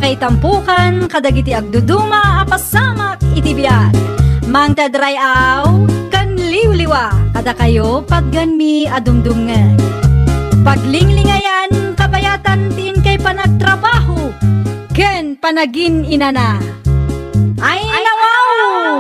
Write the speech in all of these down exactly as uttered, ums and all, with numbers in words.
Itampukan kadagiti agduduma a pasamak iti biag. Mangted ray-aw ken liwliwa kadakayo patganmi a dumdumngeg. Paglinglingayan kabayatan ti inkay panagtrabaho ken panagin-inana. Ay, nawaw!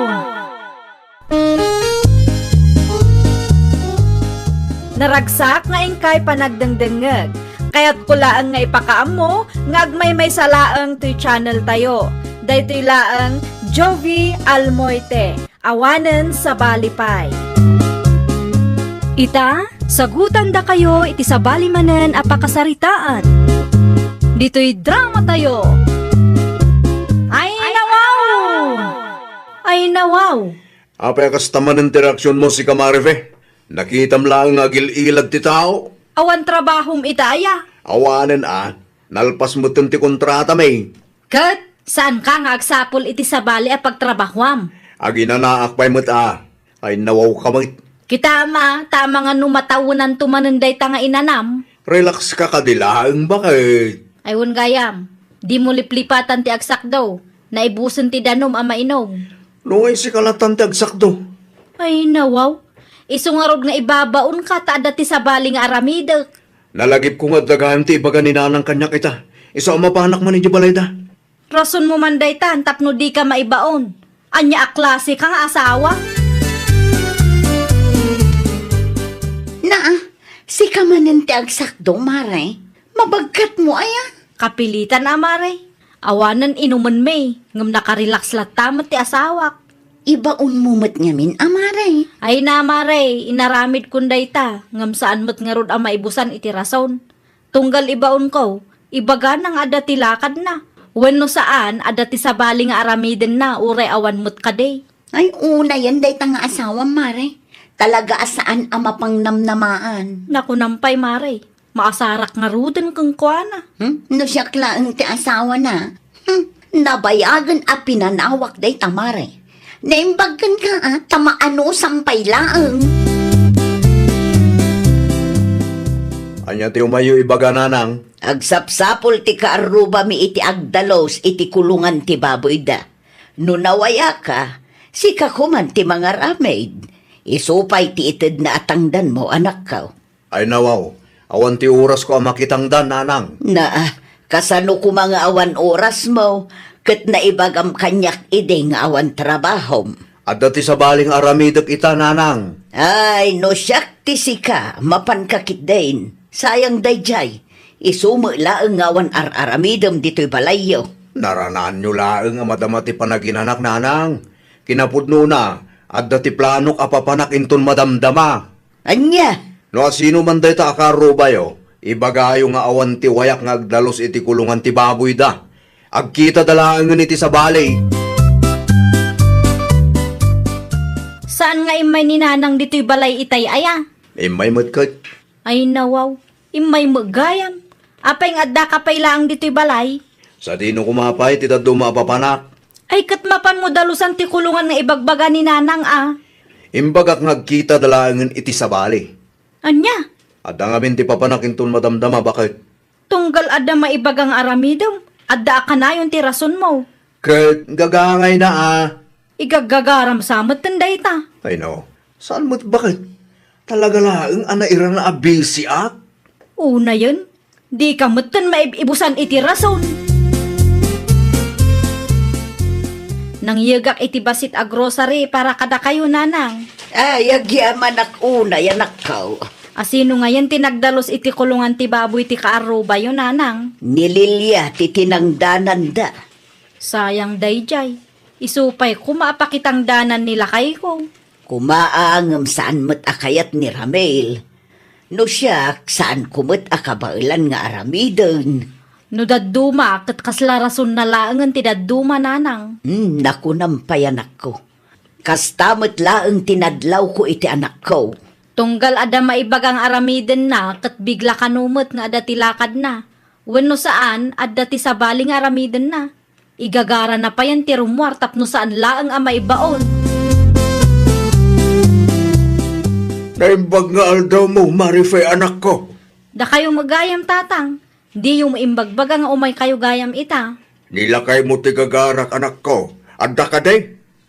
Naragsak nga inkay panagdengdengngeg. Kayatko laeng nga ipakaammo nga agmaymaysa laeng toy channel tayo. Daytoy laeng Jovi Almoite, awanen sabali pay. Ita, sagutandakayo iti sabali manen a pakasaritaan. Ditoy drama tayo. Ay, nawaw! Ay, nawaw! Apay a kasta manen ti reaksionmo, sika Marife? Nakitam laeng nga agil-ilad ti tao. Awan trabahom ita aya? Awanen a, nalpas metten ti kontratami. Ket saanka nga agsapul iti sabali a pagtrabahuam. Aginanaak pay met a, ay nawawka met. Kita ama, ta amangan no matawenanto manen dayta nga inanam. Relax ka kadi laeng, baket? Ay wen gayam, dimo liplipatan ti agsakdo. Naibusen ti danum a mainum. No, ay sika latan ti agsakdo. Ay, nawaw. Isu ngarud nga ibabaonka ta adda ti sabali nga aramidek. Nalagipko nga adda gayam ti ibaga ni nanang kaniak ita. Isu a mapanak man idiay balayda. Rasonmo man daytan tapno dika maibaon. Ania a klaseka nga asawa? Naa, sika manen ti agsakdo, Mare. Mabagkatmo aya? Kapilitan a, Mare. Awanen inumenmi, ngem nakarelax latta met ti asawak. Ibaonmo met ngamin a, Mare. Ay na, Mare, inaramidkon dayta, ngem saan met ngarud a maibusan iti rason. Tunggal ibaonko, ibagana nga adda ti lakadna. Wenno saan, adda ti sabali nga aramidenna, uray awan met kadi. Ay, unayen dayta nga asawam, Mare. Talaga a saan a mapangnamnamaan. Nakunam pay, Mare. Maasarak ngaruden kenkuana. Hmm? No siak laeng ti asawana, hmm, nabayagen a pinanawak dayta, Mare. Naimbag kenka, a, ta maanusam pay laeng. Ania ti umayyo ibaga, nanang? Agsapsapul ti kaarrubami iti agdalus iti kulongan ti baboyda. No nawayaka, sika koman ti mangaramid. Isu pay ti itedna a tangdanmo, anakko. Ay nawaw, awan ti orasko a makitangdan, nanang. Naa, kasano koma nga awan orasmo, ket naibagam kaniak idi nga awan trabahom? Adda ti sabali nga aramidek ita, nanang. Ay, no siak ti sika, mapanka ketdin. Sayang daydiay, isu met laeng nga awan ar-aramidem ditoy balayyo. Naranaanyo laeng a madama ti panaginanak, nanang. Kinapudnona, adda ti planok a papanak inton madamdama. Ania? No asino man dayta a kaarrubayo, ibagayo nga awan ti wayak nga agdalus iti kulongan ti baboyda. Agkitada laengen iti sabali. Saan nga immay ni Nanang ditoy balay itay aya? Immay met ket. Ay nawaw, immay met gayam. Apay nga addaka pay laeng ditoy balay? Sadino koma pay ti dadduma a papanak? Ay ket mapanmo dalusan ti kulongan nga ibagbaga ni Nanang a. Imbagak nga agkitada laengen iti sabali. Ania? Adda ngamin ti papanak inton madamdama, baket. Tunggal adda maibaga nga aramidem, adda a kanayon ti rasonmo. Ket gagangayna a. Igaggagaram sa metten dayta. Ay no, saan met, baket? Talaga laeng a nairana a bisiak. Unayen, dika metten maib-ibusan iti rason. Nangyegak iti bassit a grocery para kadakayo, Nanang. Ay, agyamanak unay, anakko. Asino ngayen ti nagdalus iti kulongan ti baboy ti kaarrubayo, Nanang? Ni Lilia ti tinangdananda. Sayang daydiay. Isu pay koma a pakitangdanan ni lakayko. Koma a ngem saan met a kayat ni Ramil. No siak, saanko met a kabaelan nga aramiden. No dadduma, ket kasla rasonna laengen ti dadduma, Nanang. Hmm, nakunam pay, anakko. Kasta met laeng ti nadlawko iti anakko. Tunggal adda maibaga nga aramidenna, ket bigla kano met nga adda ti lakadna. Wenno saan, adda ti sabali nga aramidenna. Igagarana payen ti rummuar tapno saan laeng a maibaon. Naimbag nga aldawmo, Marife, anakko. Dakayo met gayam, Tatang. Diyo maimbagbaga nga umaykayo gayam ita. Ni lakaymo ti gagarak, anakko. Adda kadi?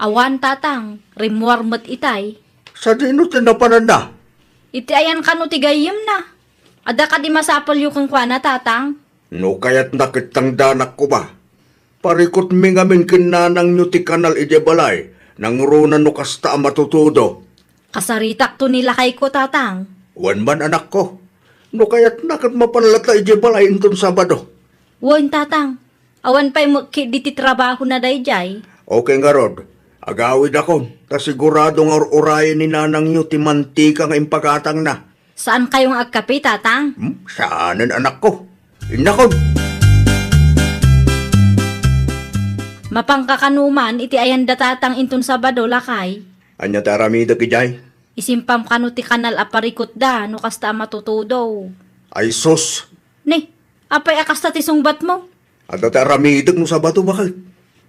Awan, tatang. Rimmuar met itay. Sadino ti napananna? Iti ayan kano ti gayyemna. Adda kadi masapulyo kenkuana, tatang? No kayatna ket tangdanakko ba? Parikutmi ngamin ken nanangyo ti kanal idiay balay, nangruna no kasta a matutudo. Kasaritakto ni lakayko, tatang. Wen man, anakko. No kayatna ket mapan latta idiay balay inton Sabado. Wen, tatang. Awan pay met ketdi ti trabahona daydiay. Okay ngarud. Agawidakon, ta sigurado nga ur-urayen ni nanangyo ti mantika nga impagatangna. Saankayo nga agkape, tatang? Hmm? Saanen, anakko. Innakon. Mapanka kano man iti ayanda, tatang, inton Sabado, lakay? Ania ti aramidek idiay? Isimpam kano ti kanal a parikutda no kasta a matutudo. Ay sus! Ni, apay a kasta ti sungbatmo? Adda ti aramidek no Sabado, baket.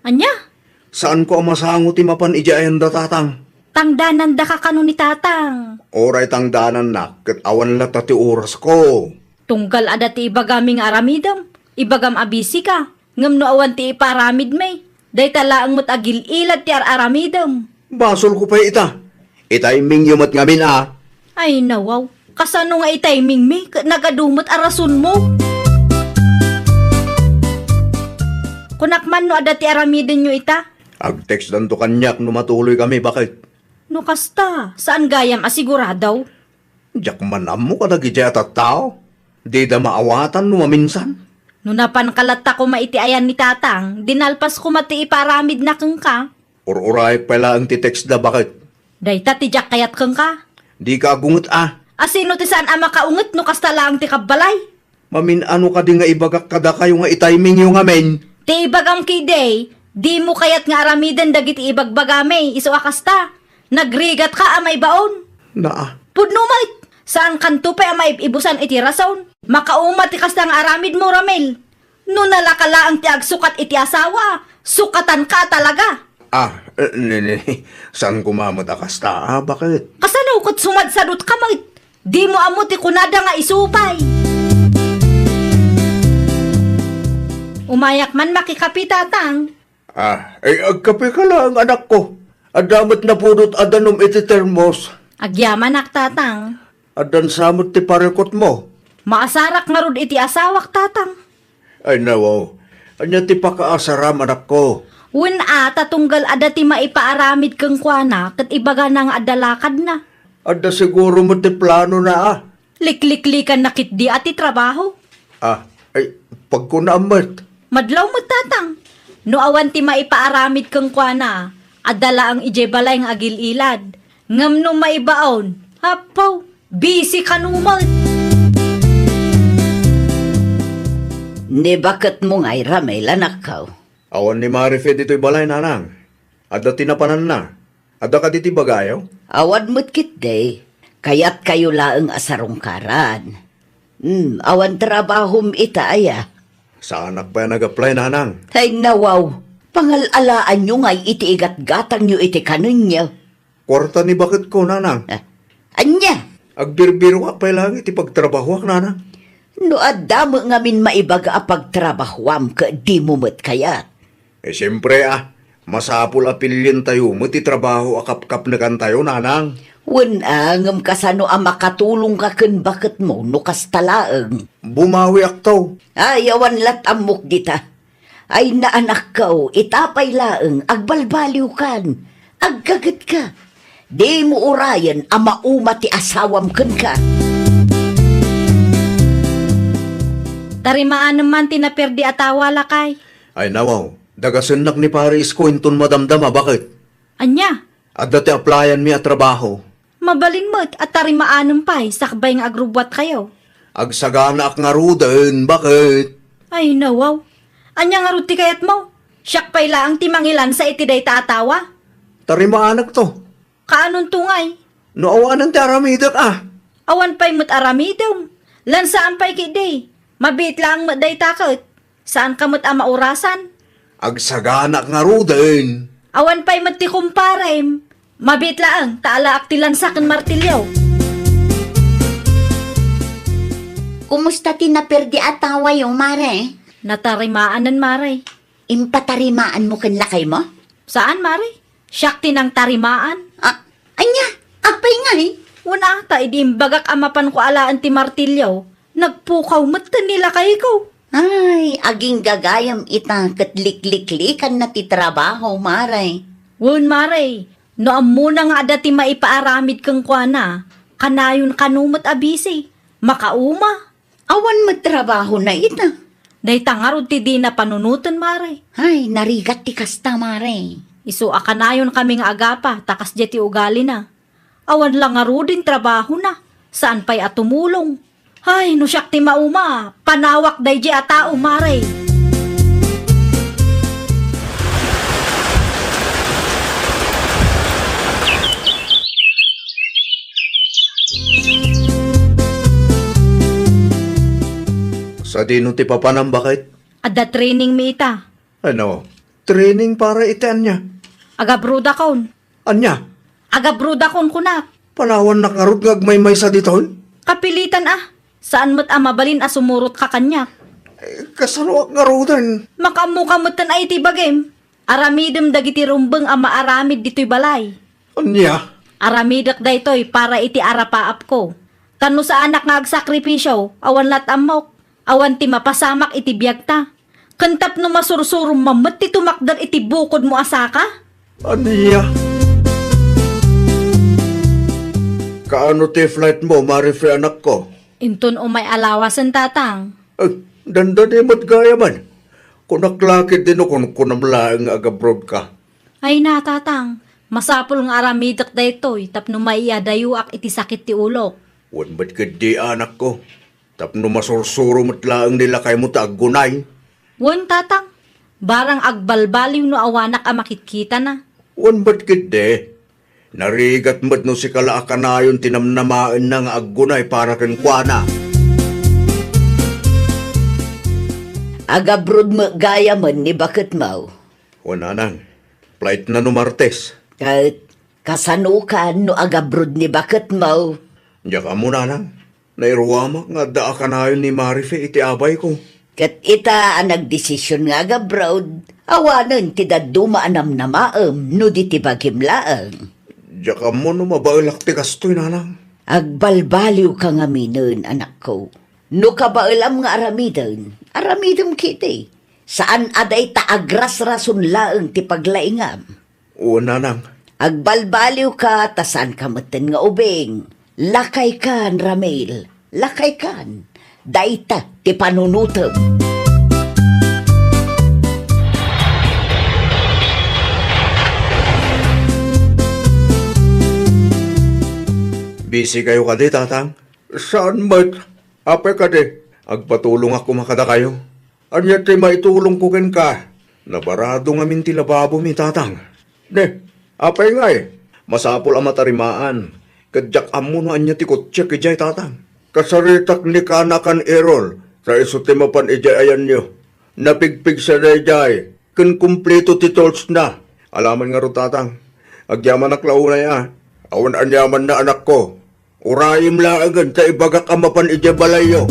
Ania? Saanko a masango ti mapan idiay ayanda, tatang. Tangdanandaka kano ni tatang? Uray tangdanannak, ket awan latta ti orasko. Tunggal adda ti ibagami nga aramidem, ibagam a bisika. Ngem no awan ti ipaaramidmi, dayta laeng met a gil-ilad ti ar-aramidem. Basolko pay ita. I-timingyo met ngamin a. Ay, nawaw. Kasano nga i-timingmi ket nagadu met a rasonmo? Kunak man no adda ti aramidenyo ita. Agtextdanto kaniak no matuloykami, baket. No kasta, saan gayam a sigurado? Diak man ammo kadagiti a tattao. Dida maawatan no maminsan. No napanka latta koma iti ayan ni tatang, di nalpas koma ti ipaaramidna kenka. Ur-urayek pay laeng ti textda, baket. Dayta ti diak kayat kenka. Dika agunget a. A sino ti saan a makaunget no kasta laeng ti kabbalay? Mamin-ano kadi nga ibagak kadakayo nga i-timingyo ngamin? Ti ibagam ketdi, dimo kayat nga aramiden dagiti ibagbagami, isu a kasta. Nagrigatka a maibaon. Naa. Pudno met, saankanto pay a maib-ibusan iti rason. Makauma ti kasta nga aramidmo, Ramil. No nalaka laeng ti agsukat iti asawa, sukatanka a talaga. Ah, eh, ni, ni, saan koma met a kasta, ah, baket? Kasano ket sumadsadutka met? Dimo ammo ti kunada nga isu pay. Umayak man makikape, tatang. Ah, ay, agkapeka laeng, anakko. Adda met napudot a danum iti termos. Agyamanak, tatang. Addan sa met ti parikutmo. Maasarak ngarud iti asawak, tatang. Ay, nawaw. Ania ti pakaasaram, anakko? Wen a, ta tunggal adda ti maipaaramid kenkuana ket ibagana nga adda lakadna. Adda siguro met ti planona a. Likliklikanna ketdi a ti trabaho. Ah, ay, pagkunaam met. Madlaw met, tatang. No awan ti maipaaramid kenkuana, adda laeng idiay balay nga agil-ilad. Ngem no maibaon, apo, busy kano met. Ni baketmo ngay, Ramil, anakko? Awan ni Marife ditoy balay, nanang. Adda ti napananna. Adda kadi ti bagayo? Awan met ketdi. Kayatkayo laeng a sarungkaran. Hmm, awan trabahom ita aya? Saanak pay a nag-apply, nanang. Ay, nawaw. Pangal-alaanyo ngay iti igatgatangyo iti kanenyo. Kuarta ni baketko, nanang. Ah, ania? Agbirbirok pay laeng iti pagtrabahoak, nanang. No adda met ngamin maibaga a pagtrabahoam ket dimo met kayat. Eh, siempre, ah, masapul a pilientayo met ti trabaho a kapkapnekantayo, nanang. Wen a, ngem kasano a makatulongka ken baketmo no kasta laeng? Bumawiakto. Ay, awan lat' ammok dita. Ay, naanakko, ita pay laeng, agbalbaliwkan, aggagetka. Dimo urayen a mauma ti asawam kenka. Tarimaanem man ti naperdi a tawa, lakay. Ay, nawaw. Dagasennak ni Pare Isko inton madamdama, baket? Ania? Adda ti applyanmi a trabaho. Mabalin met a tarimaanem pay sakbay nga agrubbuatkayo. Agsaganaak ngaruden, baket? Ay, nawaw. Ania ngarud ti kayatmo? Siak pay laeng ti mangilansa iti dayta a tawa. Tarimaanakto. Kaanonto ngay? No awanen ti aramidek a. Awan pay met aramidem. Lansaan pay ketdi. Mabiit laeng met dayta ket. Saanka met a maurasan. Agsaganaak ngaruden. Awan pay met ti kumparem. Mabiit laeng ta alaak ti lansa ken martilyo. Kumusta ti naperdi a tawayo, Mare? Natarimaanen, Mare. Impatarimaanmo ken lakaymo? Saan, Mare. Siak ti nangtarimaan. Ah, ania? Apay ngay? Wen a, ta idi imbagak a mapanko alaen ti martilio, nagpukaw metten ni lakayko. Ay, aging gagayam ita ket likliklikanna ti trabaho, Mare. Wen, Mare, no ammona nga adda ti maipaaramid kenkuana, kanayon kano met a bisi. Makauma. Awan met trabahona ita. Dayta ngarud ti dina panunoten, Mare. Ay, narigat ti kasta, Mare. Isu a kanayonkami nga agapa, ta kasdiay ti ugalina. Awan la ngaruden trabahona, saan pay a tumulong. Ay, no siak ti mauma, panawak daydiay a tao, Mare. Sadino ti papanam, baket? Adda training mi ita. Ano? Training para iti ania? Agabrodakon. Ania? Agabrodakon kunak. Panawannak ngarud nga agmaymaysa ditoy? Kapilitan a. Saan met a mabalin a sumurotka kaniak. Eh, kasanoak ngaruden? Makaammoka metten a iti bagim. Aramidem dagiti rumbeng a maaramid ditoy balay. Ania? Aramidek daytoy para iti arapaapko. Ta no saanak nga agsakripisio, awan lat-ammok. Awan ti mapasamak iti biagta. Ken tapno masursurom man met ti tumakder iti bukodmo a saka? Ania? Kaano ti flightmo, Marife, anakko? Inton umay a lawasen, Tatang. Eh, dandani met gayamen. Kunak la ketdi no kunkunam laeng nga agabrodka. Ay na, Tatang. Masapul nga aramidek daytoy tapno maiadayoak iti sakit ti ulok. Wen met ketdi, anakko. Tapno masursuro met laeng ni lakaymo ta aggunay. Wen, Tatang. Barang agbalbaliw no awanak a makitkitana. Wen met ketdi. Narigat met no sika la a kanayon ti namnamaenna nga aggunay para kenkuana. Agabrod met gayamen ni baketmo. Wen, Nanang. Flightna no Martes. Ket kasanokan no agabrod ni baketmo? Diak ammo, Nanang. Nairuamak nga adda a kanayon ni Marife iti abayko. Ket ita a nagdesision nga agabrod, awanen ti dadduma a namnamaem no di ti bagim laeng. Diak ammo no mabaelak ti kastoy, Nanang. Agbalbaliwka ngaminen, anakko. No kabaelam nga aramiden, aramidem ketdi. Saan a dayta agrasrason laeng ti paglaingam. Wen, Nanang. Agbalbaliwka ta saanka metten nga ubing. Lakaykan, Ramil. Lakaykan. Dayta ti panunotem. Busy kayo kadi, Tatang? Saan met. Apay kadi, agpatulongak koma kadakayo. Ania ti maitulongko kenka? Nabarado ngamin ti lababomi, Tatang. Ne, apay ngay? Masapul a matarimaan. Ket diak ammo no ania ti kotsiak idiay, Tatang. Kasaritak ni Kana ken Errol, ta isu ti mapan idiay ayanyo. Napigpigsa daydiay, ken kumpleto ti toolsna. Alaman ngarud, Tatang. Agyamanak la unay a. Awan aniamanna, anakko. Urayem laengen ta ibagak a mapan idiay balayyo.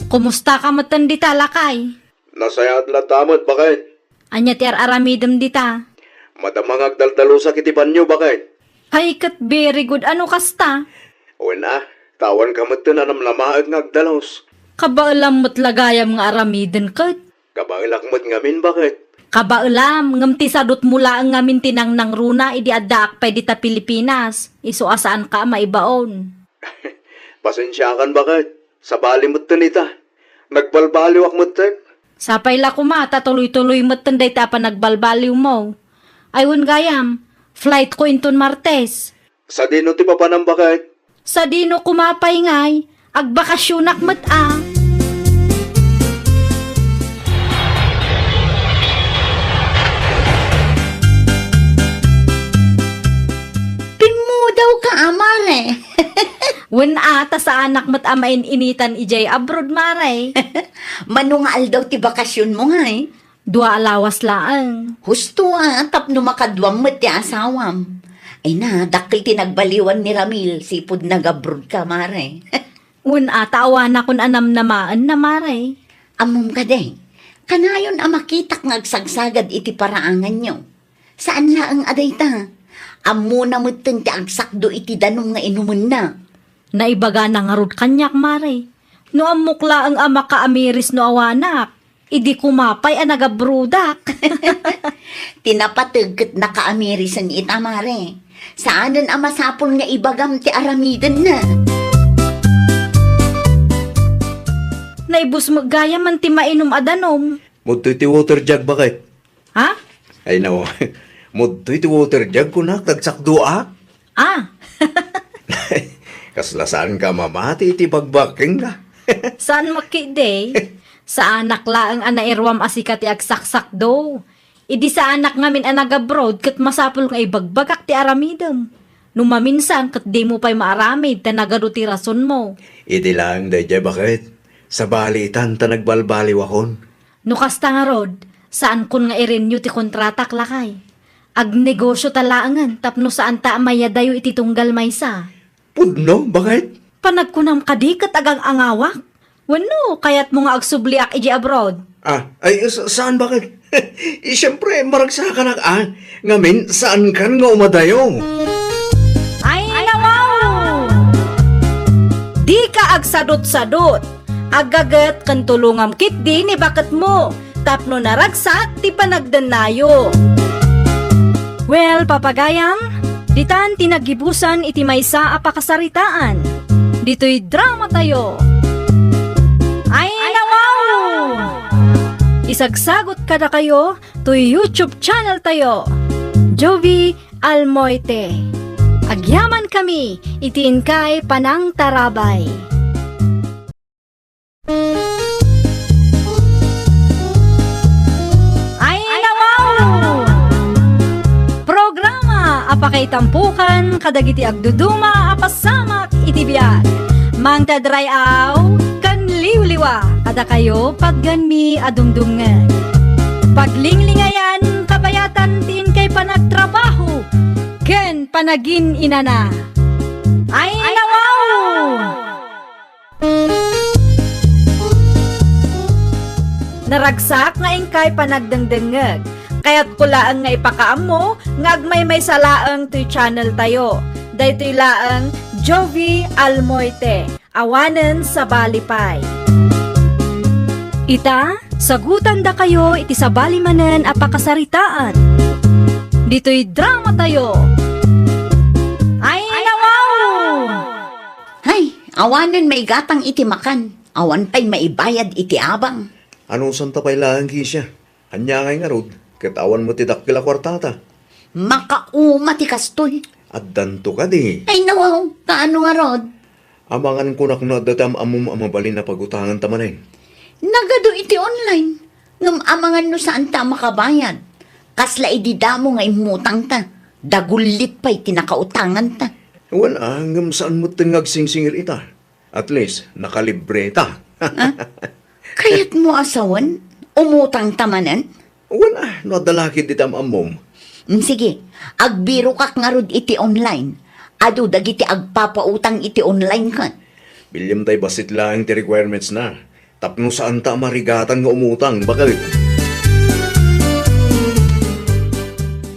Kumusta ka metten dita, lakay? Nasayaat latta met, baket. Ania ti ar-aramidem dita? Madama nga agdaldalusak iti banio, baket. Ay, ket very good. Ano kasta? Wen a, ta awanka metten a namnamaek nga agdalus. Kabaelam met la gayam nga aramiden ket. Kabaelak met ngamin, baket. Kabaelam, ngem ti sadutmo laeng ngamin ti nangnangruna idi addaak pay dita Pilipinas. Isu a saanka a maibaon. Pasensiakan, baket. Sabali metten ita. Nagbalbaliwak metten. Sapay la koma ta tuloy-tuloy metten dayta a panagbalbaliwmo. Ay wen gayam, flightko inton Martes. Sadino ti papanam, baket? Sadino koma pay ngay, agbakasionak met a. Pimmudawka a, Mare. Wen a, ta saanak met a main-initan idiay abroad, Mare. Mano nga aldaw ti bakasionmo ngay? Dua a lawas laeng. Husto a, tapno makaduam met ti asawam. Ay na, dakkel ti nagbaliwan ni Ramil, sipud nagabroad ka, mare. Wen, ata awanakon a namnamaenna, mare. Ammom kadi, kanayon a makitak nga agsagsagad iti paraanganyo. Saan laeng a dayta. Ammona metten ti agsakdo iti danum nga inumenna. Naibagana ngarud kaniak, mare. No ammok laeng a makaamiris no awanak, idi koma pay a nagabroadak. Ti napateg ket nakaamirisen ita, mare. Saanen a masapul nga ibagam ti aramidenna. Naibus met gayam ti mainum a danum. Mudtoy ti water jug, baket. Ha? Ay, no. Mudtoy ti water jug, kunak, tagsakdoak. Ah! Kasla saan ka mamati iti bagbakking ka? Saan makkiday? Saanak laeng a nairuam a sika ti agsaksakdo. Idi saanak ngamin a nagabroad ket masapul nga ibagbagak ti aramidem. No maminsan ket dimo pay maaramid ta nagadu ti rasonmo. Idi laeng daydiay baket, sabali itan ta nagbalbaliwakon. No kasta ngarud, saankon nga i-renew ti kontratak, lakay. Agnegosio ta laengen tapno saanta a mayadayo iti tunggal maysa. Pudno, baket? Panagkunam kadi ket agang-angawak? Wenno, kayatmo nga agsubliak idiay abroad? Ah, ay, sa-, saan, baket? Eh, siyempre, maragsakanak, ah. Ngamin, saankan nga umadayo? Ay, nawaw! Dika agsadut-sadut. Aggaget ken tulongam ketdi ni baketmo tapno naragsak ti panagdennayo. Well, papagayam, ditan ti naggibusan iti maysa a pakasaritaan. Ditoy dramatayo. Ay, nawaw! Isagsagot kadakayo toy YouTube channel tayo, Jovie Almoite. Agyamankami iti inkay panangtarabay. Ay, nawaw! Programa a pakaitampukan kadagiti agduduma a pasamak iti biag. Mangted ray-aw ken liwliwa kadakayo patgenmi a dumdumngeg. Paglinglingayan, kabayatan ti inkay panagtrabaho ken panagin-inana. Ay, nawaw! Naragsak nga inkay panagdengdengngeg. Kayatko laeng nga ipakaammo nga agmaymaysa laeng toy channel tayo. Daytoy laeng Jovie Almoite, awanen sabali pay. Ita, sagutandakayo iti sabali manen a pakasaritaan. Ditoy dramatayo. Ay, nawaw! Hay, awanen maigatang iti makan, awan pay maibayad iti abang. Anusanta pay laeng, Kesia? Ania ngay ngarud, ket awan met ti dakkel a kuartata? Makauma ti kastoy. Addanto kadi? Ay, nawaw, kaano ngarud? Amangan kunak no adda ti am-ammom a mabalin a pagutanganta manen. Nagadu iti online. Ngem amangan no saanta a makabayad. Kasla idi damo nga immutangta, dagullit pay ti nakautanganta. Wen a, ngem saan metten nga agsingsingir ita. At least, nakalibre ta. Ah? Kayatmo a sawen? Umutangta manen? Wen a, no adda la ketdi ti am-ammom. Mm, sige, agbirokak ngarud iti online. Adu dagiti agpapautang iti online ket. Bilyem tay bassit laeng ti requirements na. Tapno saanta a marigatan nga umutang, baket.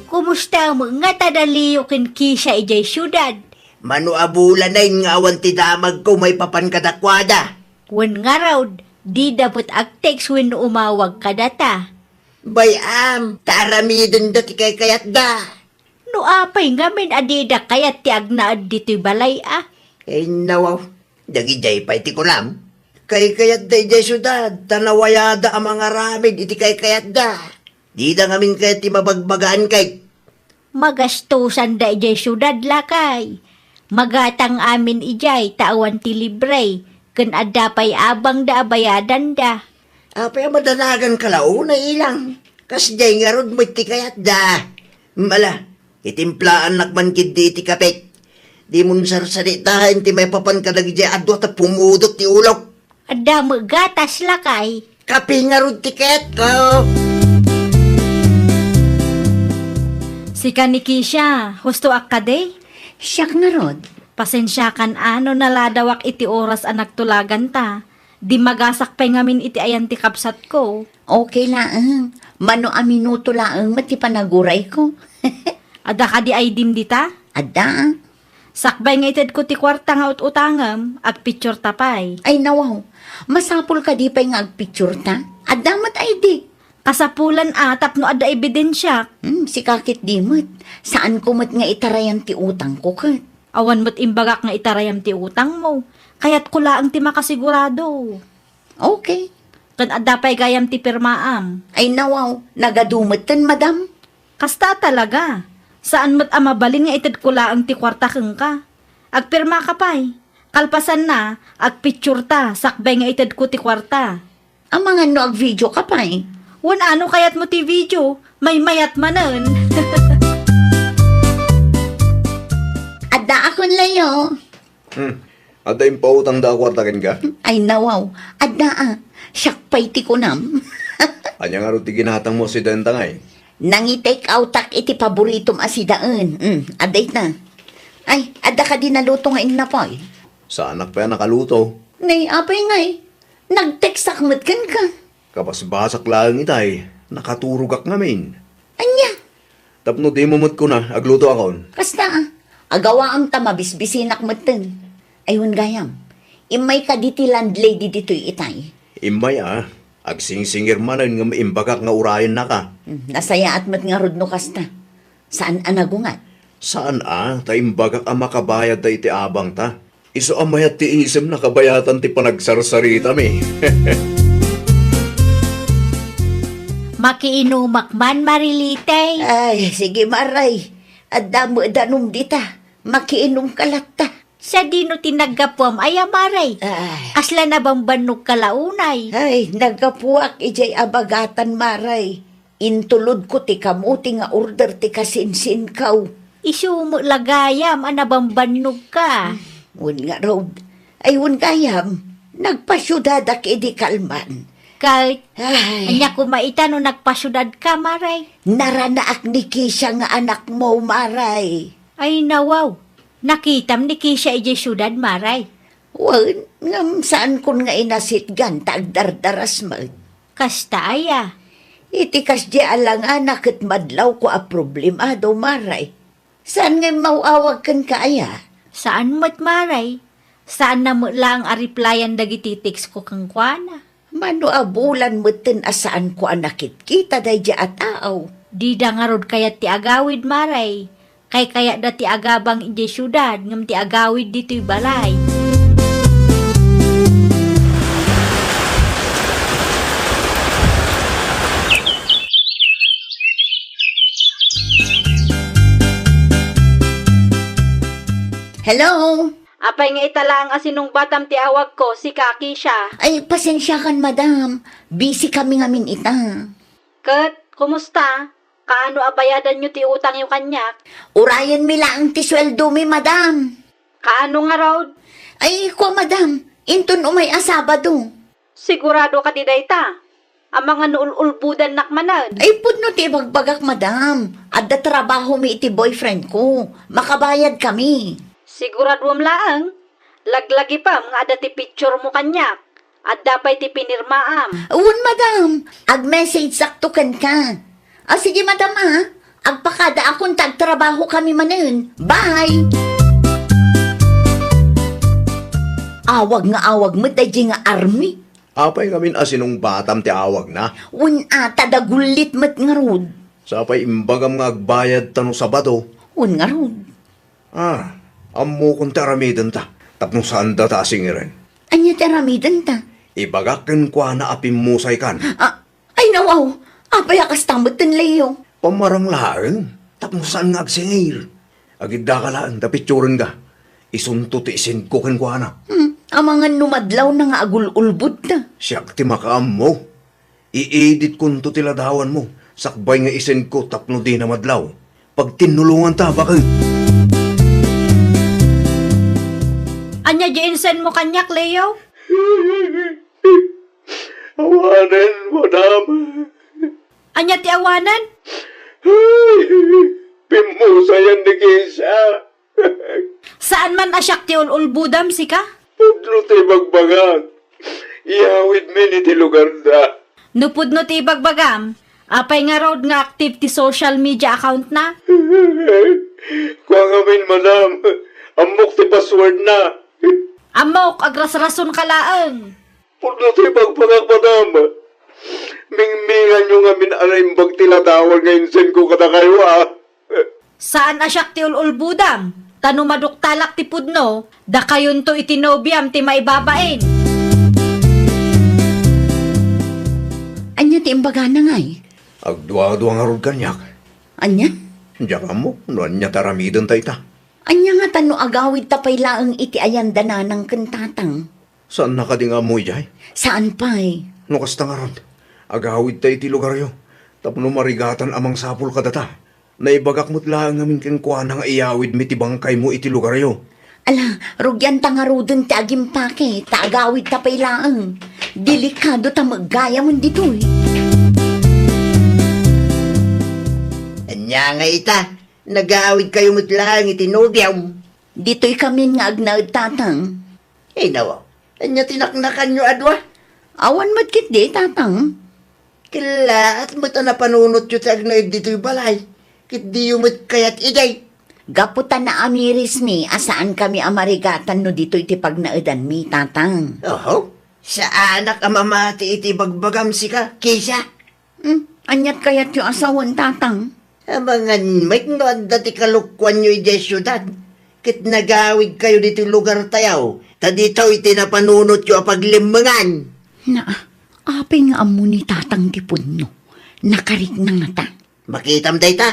Kumusta met ngata da Leo ken Kesia idiay siudad? Mano a bulan nga awan ti damagko maipapan kadakuada. Wen ngarud, dida met agtext wenno umawag kadata. Bay-am, ta aramidenda ti kaykayatda. No apay ngamin a dida kayat ti agnaed ditoy balay a? Ay, nawaw. Dagidiay pay ti kunam. Kaykayatda idiay siudad, ta nawayada a mangaramid iti kaykayatda. Dida ngamin kayat ti mabagbagaan kay. Magastusanda idiay siudad, lakay. Magatang amin idiay, ta awan ti libre, ken adda pay abangda a bayadanda. Apay a madanagan ka la unay, ilang? Kasdiay ngarud met ti kayatda. Mala, itimplaannak man ketdi iti kapek. Dimon sarsanitaen ti maipapan kadagiti adua ta pumudot ti ulok. Adda met gatas, lakay. Kape ngarud ti kayatko. Sika ni Kisha, husto a kadi? Siak ngarud. Pasensiakan a no naladawak iti oras a nagtulaganta. Dimmagasak pay ngamin iti ayan ti kabsatko. Okay laeng. Mano a minuto laeng met ti panagurayko. Adda kadi I D-m dita? Adda. Sakbay nga itedko ti kuarta nga ut-utangem, agpictureta pay. Ay, nawaw. Masapul kadi pay nga agpictureta? Adda met I D. Kasapulan a tapno adda ebidensiak. Hmm, sika ketdi met. Saanko met nga itarayan ti utangko ket. Awan met imbagak nga itarayam ti utangmo. Kayatko laeng ti makasigurado. Okay. Ken adda pay gayam ti pirmaam. Ay, nawaw, nagadu metten, madam. Kasta talaga. Saan met a mabalin nga itedko laeng ti kuarta kenka. Agpirmaka pay. Kalpasanna, agpictureta sakbay nga itedko ti kuarta. Amangan no agvideoka pay. Wen, a no kayatmo ti video, maymayat manen. Addaakon, Leo. Hmm. Adda impautangda a kuarta kenka? Ay, nawaw. Adda a. Siak pay ti kunam. Ania ngarud ti ginatangmo a sidaenta ngay? Nangi-take outak iti paboritom a sidaen. Hmm, adda ita. Ay, adda kadi naluto nga innapoy? Saanak pay a nakaluto. Nay, apay ngay? Nag-textak met kenka. Kabasbasak laeng itay, nakaturogak ngamin. Ania? Tapno dimo met kuna, aglutoakon. Kasta, a. Agawaam ta mabisbisinak metten. Ay, wen gayam. Immay kadi ti landlady ditoy itay? Immay a. Agsingsingir manen ngem imbagak nga urayennaka. Hmm, nasayaat met ngarud no kasta. Saan a nagungat? Saan a, ta imbagak a makabayadta iti abangta. Isu a mayat ti isemna kabayatan ti panagsarsaritami. Makiinumak man, Marilite. Ay, sige, Maray. Adda met danum dita. Makiinumka latta. Sadino ti naggapuam aya, Maray? Ay. Kasla nabambannogka la unay? Ay, naggapuak idiay abagatan, Maray. Intulodko ti kamote nga order ti kasinsinkaw. Isu met la gayam a nabambannogka. Wen ngarud, ay wen gayam, nagpasiudadak idi kalman. Ket, ay, ania koma ita no nagpasiudadka, Maray? Naranaak ni Kisha nga anakmo, Maray. Ay, nawaw. Nakitam ni Kisha idiay siudad, Maray? Wen, ngem saankon nga inasitgan ta agdardaras met. Kasta aya? Iti kasdi a langana ket madlawko a problemado, Maray. Saan nga immaw-awag kenka aya? Saan met, Maray. Saanna met laeng a replyan dagiti textko kenkuana. Mano a bulan metten a saanko a nakitkita daydiay a tao. Dida ngarud kayat ti agawid, Maray. Kaykayatda ti agabang idiay siudad ngem ti agawid ditoy balay. Hello? Apay nga ita laeng a sinungbatam ti awagko, sika, Kisha? Ay, pasensiakan, madam. Busy kami ngamin ita. Ket, kumusta? Kaano a bayadanyo ti utangyo kaniak? Urayenmi laeng ti sueldomi, madam. Kaano ngarud? Ay, kua, madam, inton umay a Sabado. Sigurado kadi dayta? Amangan no ul-ulbodannak manen. Ay, pudno ti ibagbagak, madam. Adda trabahomi iti boyfriendko. Makabayadkami. Siguradoem laeng? Laglagipem nga adda ti picturemo kaniak. Adda pay ti pinirmaam. Wen, madam. Ag-messagesakto kenka. A, sige, madam, a. Agpakadaakon ta agtrabahokami manen. Bye! Awag nga awag met daydiay nga Army. Apay ngamin a sinungbatam ti awagna? Wen, a, ta dagullit met ngarud. Sapay imbagam nga agbayadta no Sabado. Wen ngarud. Ah, ammokon ti aramidenta, tapno saandata a singiren. Ania ti aramidenta? Ibagak kenkuana a pimmusaykan. Ah, ay, nawaw! Apay a kasta metten, Leo? Pamarang laeng, tapno saan nga agsingir. Agiddaka laeng ta picturenka. Isunto ti isendko kenkuana. Hmm, amangan no madlawna nga agul-ulbodta. Siak ti makaammo. I-editkonto ti ladawanmo, sakbay nga isendko tapno dina madlaw. Pagtinnulonganta, baket. Ania di insendmo kaniak, Leo? Awanen, madam. Ania ti awanen? Pimmusayan ni Keisha. Saan man a siak ti ul-ulbodam, sika? Pudno ti ibagbagak. Iyawidmi iti lugarda. No pudno ti ibagbagam, apay ngarud nga active ti social media account na? Kua ngamin, madam. Ammok ti password na. Ammok, agrasrason ka laeng. Pudno ti ibagbagak, madam. Mingminganyo ngamin a naimbag ti ladawan nga insend ko kadakayo, a. Saan a siak ti ul-ulbodam, ta no maduktalak ti pudno, dakayonto iti nobiam ti maibabain. Ania ti imbagana ngay? Agduadua ngarud kaniak. Ania? Diak ammo no ania ti aramidenta ita. Ania ngata no agawidta pay laeng iti ayan da nanang ken tatang? Saanna kadi nga ammo idiay? Saan pay. No kasta ngarud, agawidta iti lugaryo tapno marigatan a mangsapul kadata. Naibagak met laeng ngamin kenkuana nga iyawidmi ti bangkaymo iti lugaryo. Ala, rugianta ngaruden ti agimpake, ta agawidta pay laeng. Delikado ta maggayam ditoy. Ania nga ita? Nagawidkayo met laeng iti nobiam. Ditoy kamin nga agnaed, tatang. Ay, nawa. Ania ti naknakanyo a dua? Awan met ketdi, tatang. Kellaat met a napanunotyo ti agnaed ditoy balay. Ket diyo met kayat idiay. Gapu ta naamirismi a saankami a marigatan no ditoy ti pagnaedanmi, tatang. Oho. Saanak a mamati iti bagbagam, sika, Keisha. Hmm, aniat kayatyo a sawen, tatang? Amangan met no adda ti kalokuanyo idiay siudad, ket nagawidkayo ditoy lugartayo, ta ditoy ti napanunotyo a paglemmengan. Na, apay nga ammo ni tatang ti pudno? Nakarikna ngata. Makitam dayta,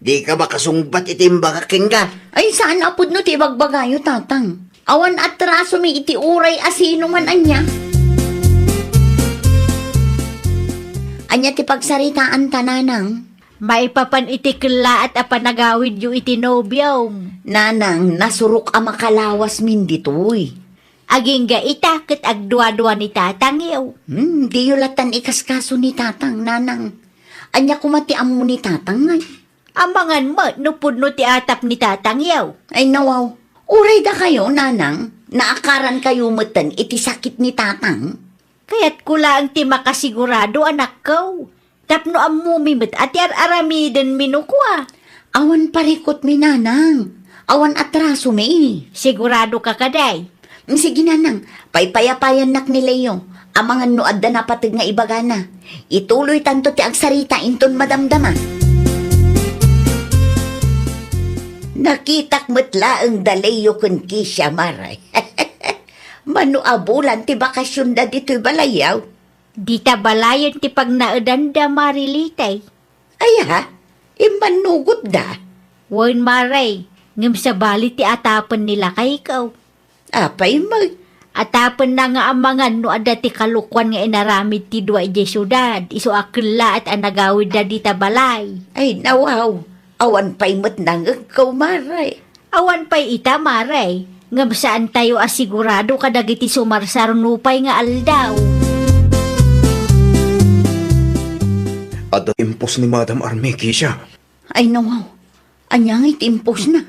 dika makasungbat iti imbagak kenka. Ay, saan a pudno ti ibagbagayo, tatang. Awan atrasomi iti uray a sino man ania. Ania ti pagsaritaanta, nanang? Maipapan iti kellaat a panagawidyo iti nobiom. Nanang, nasurok a makalawasmin ditoy. Agingga ita ket agduadua ni tatangyo. Hmm, diyo latan ikaskaso ni tatang, nanang. Ania koma ti ammo ni tatang, ngay? Amangan met no pudno ti atap ni tatangyo. Ay, nawaw. Uray dakayo, nanang, naakarankayo metten iti sakit ni tatang. Kayatko laeng ti makasigurado, anakko, tapno ammomi met a ti ar-aramidenmi no kua. Awan parikutmi, nanang. Awan atrasomi. Sigurado ka kadi? Sige, nanang, paypayapayannak ni Leo. Amangan no adda napateg nga ibagana. Ituloytanto ti agsarita inton madamdama. Nakitak met laeng da Leo ken Keisha, Mare. Mano a bulan ti bakasionda ditoy balayyo? Dita balayen ti pagnaedanda, Mare Litay. Aya, immannugotda? Wen, Mare, ngem sabali ti atapen ni lakayko. Apay met? Atapenna nga amangan no adda ti kalokuan nga inaramid ti dua idiay siudad, isu a kellaat a nagawidda dita balay. Ay, nawaw, awan pay met nangegko, Mare. Awan pay ita, Mare, ngem saantayo a sigurado kadagiti sumarsar nupay nga aldaw. Adda impos ni Madam Army, Keisha. Ay, nawaw. Ania ngay ti imposna?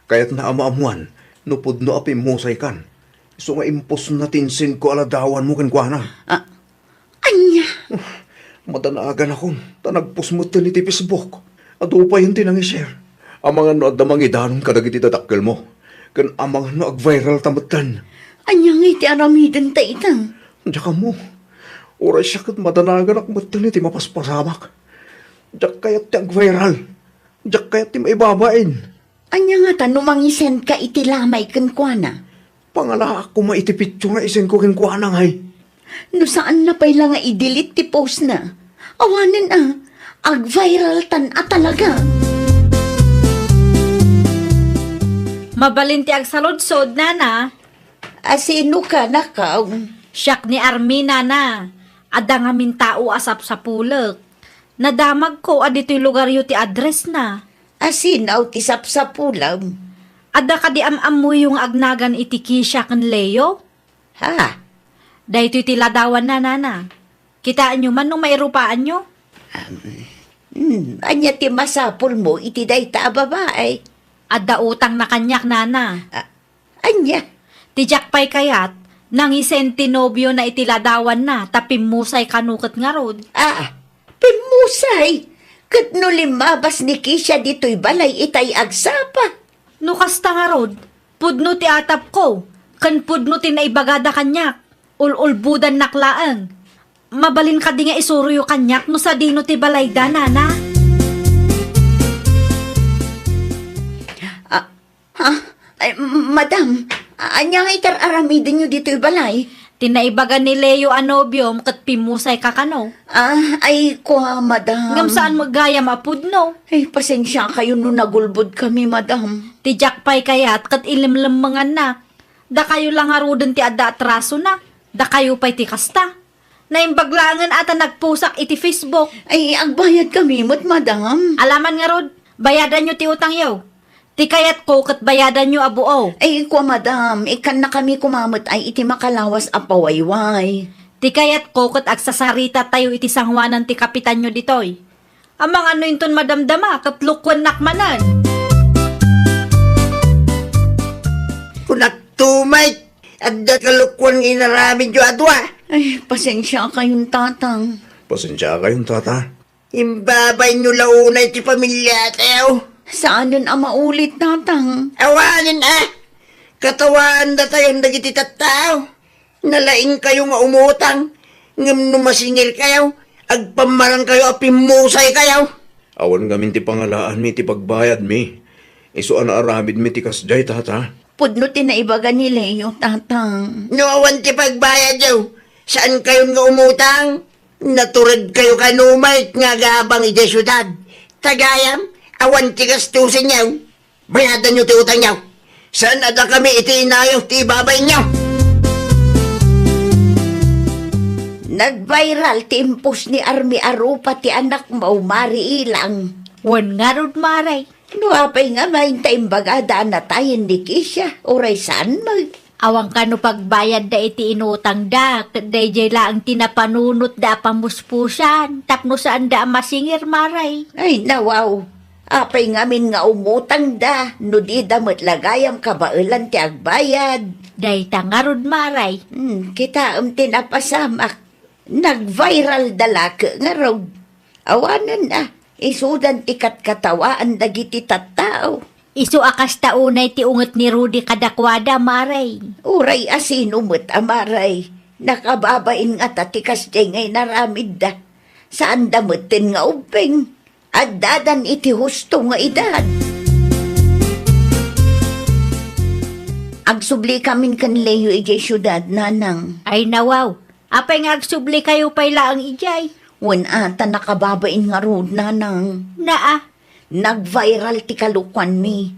Kayatna a maammuan no pudno a pimmusaykan. Isu nga imposna ti insend ko a ladawanmo kenkuana. Ah, ania? Uf, madanaganakon, ta nagpost metten iti Facebook. Adu payen ti nangi-share. Amangan no adda mangidanon kadagiti dadakkelmo. Ken amangan no agviralta metten. Ania ngay ti aramidenta ita? Diak ammo. Uray siak ket madanaganak metten iti mapaspasamak. Diak kayat ti agviral. Diak kayat ti maibabain. Ania ngata no mangisendka iti lamay kenkuana? Pangalaak koma iti picture nga isendko kenkuana, ngay. No saanna pay la nga i-delete ti postna, awanen a, agviraltan a talaga. Mabalin ti agsaludsod, nana. A sino ka, nakaw? Siak ni Army, nana. Adda ngamin tao a sapsapulek. Nadamagko a ditoy lugaryo ti addressna. A sino ti sapsapulem? Adda kadi am-ammoyo nga agnagan iti Keisha ken Leo? Ha? Daytoy ti ladawanna, nana. Kitaenyo man no mairupaanyo? Um, Hmm, ania ti masapulmo iti dayta a babai? Adda utangna kaniak, nana. Ah, ania? Ti diak pay kayat, nangisen ti nobiona iti ladawanna, ta pimmusay kano ket ngarud. Ah, pimmusay? Ket no limmabas ni Kesia ditoy balay itay agsapa? No kasta ngarud, pudno ti atapko, ken pudno ti naibagada kaniak. Ul-ulbodannak laeng. Mabalin kadi nga isuroyo kaniak no sadino ti balayda, nana? Ah, ha? Ay, madam, ania nga itar-aramidenyo ditoy balay? Ti naibaga ni Leo a nobiom ket pimmusay ka kano. Ah, ay, kua, madam. Ngem saan met gayam a pudno? Ay, pasensia kayo no nagulbod kami, madam. Ti diak pay kayat ket ilimlemmenganna. Dakayo la ngaruden ti adda atrasona. Dakayo pay ti kasta. Naimbag laengen a ta nagpusak iti Facebook. Ay, agbayad kami met, madam. Alaman ngarud, bayadanyo ti utangyo. Ti kayatko ket bayadanyo a buo. Ay, kua, madam, ikkannakami koma met ay iti makalawas a pawayway. Ti kayatko ket agsasaritatayo iti sangoanan ti kapitanyo ditoy. Amangan no inton madamdama ket lukuennak manen. Kunak tumay, adda kalukuan nga inaramidyo a dua. Ay, pasensia kayon, tatang. Pasensia kayon, tata. Imbabainyo la unay ti pamiliatayo. Saanen a maulit, tatang. Awanen a. Katawaandatayon dagiti tattao. Nalaingkayo nga umutang, ngem no masingirkayo, agpammarangkayo a pimmusaykayo. Awan ngamin ti pangalaanmi iti pagbayadmi. Isu a naaramidmi ti kasdiay, tata. Pudno ti naibaga ni Leo, tatang. No awan ti pagbayadyo, saankayon nga umutang. Naturedkayo kano met nga agabang idiay siudad. Ta gayam, awan ti gastusenyo. Bayadanyo ti utangyo. Saan a dakami iti inayo ti ibabainyo. Nag-viral ti impos ni Army a rupa ti anakmo, Mari Ilang. Wen ngarud, Mare. No apay ngamin ta imbagada a natayen ni Kesia, uray saan met? Awan kano pagbayadda iti inutangda, ket daydiay laeng ti napanunotda a pamuspusan, tapno saanda a masingir, Mare. Ay, nawaw. Apay ngamin nga umutangda, no dida met la gayam kabaelan ti agbayad? Dayta ngarud, Mare. Hmm, kitaem ti napasamak. Nag-viral da lake ngarud. Awanen a, isudan ti katkatawaan dagiti tattao. Isu a kasta unay ti unget ni Rudy kadakuada, Mare. Uray a sino met a Mare, nakababain ngata ti kasdiay nga inaramidda. Saanda metten nga ubbing. Addadan iti husto nga edad. Agsubli kamin ken Leo idiay siudad, nanang. Ay, nawaw. Apay nga agsubli kayo pay laeng idiay? Wen a, ta nakababain ngarud, nanang. Naa. Nag-viral ti kalukuanmi.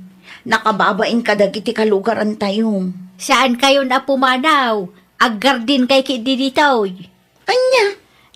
Nakababain kadagiti kalugarantayo. Saan kayon a pumanaw? Aggardinkay ketdi ditoy. Ania?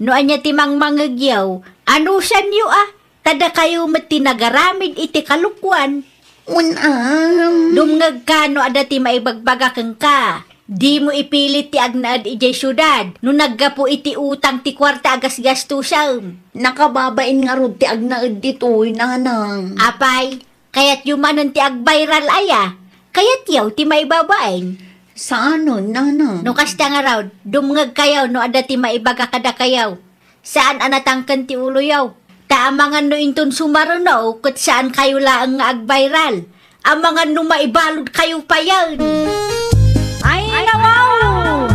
No ania ti mangmangegyo, anusanyo a, ta dakayo met ti nagaramid iti kalukuan. Wen am. Dumngegka no adda ti maibagbaga kenka. Dimo ipilit ti agnaed idiay siudad no naggapu iti utang ti kuarta a gasgastusem. Nakababain ngarud ti agnaed ditoy, nanang. Apay, kayatyo manen ti ag-viral aya? Kayatyo ti maibabain? Saanen, nanang. No kasta ngarud, dumngegkayo no adda ti maibaga kadakayo. Saan a natangken ti uloyo. Ta amangan no inton sumaruno, ket saan kayo laeng nga ag-viral. Amangan no maibalud kayo payen. Ay, nawaw!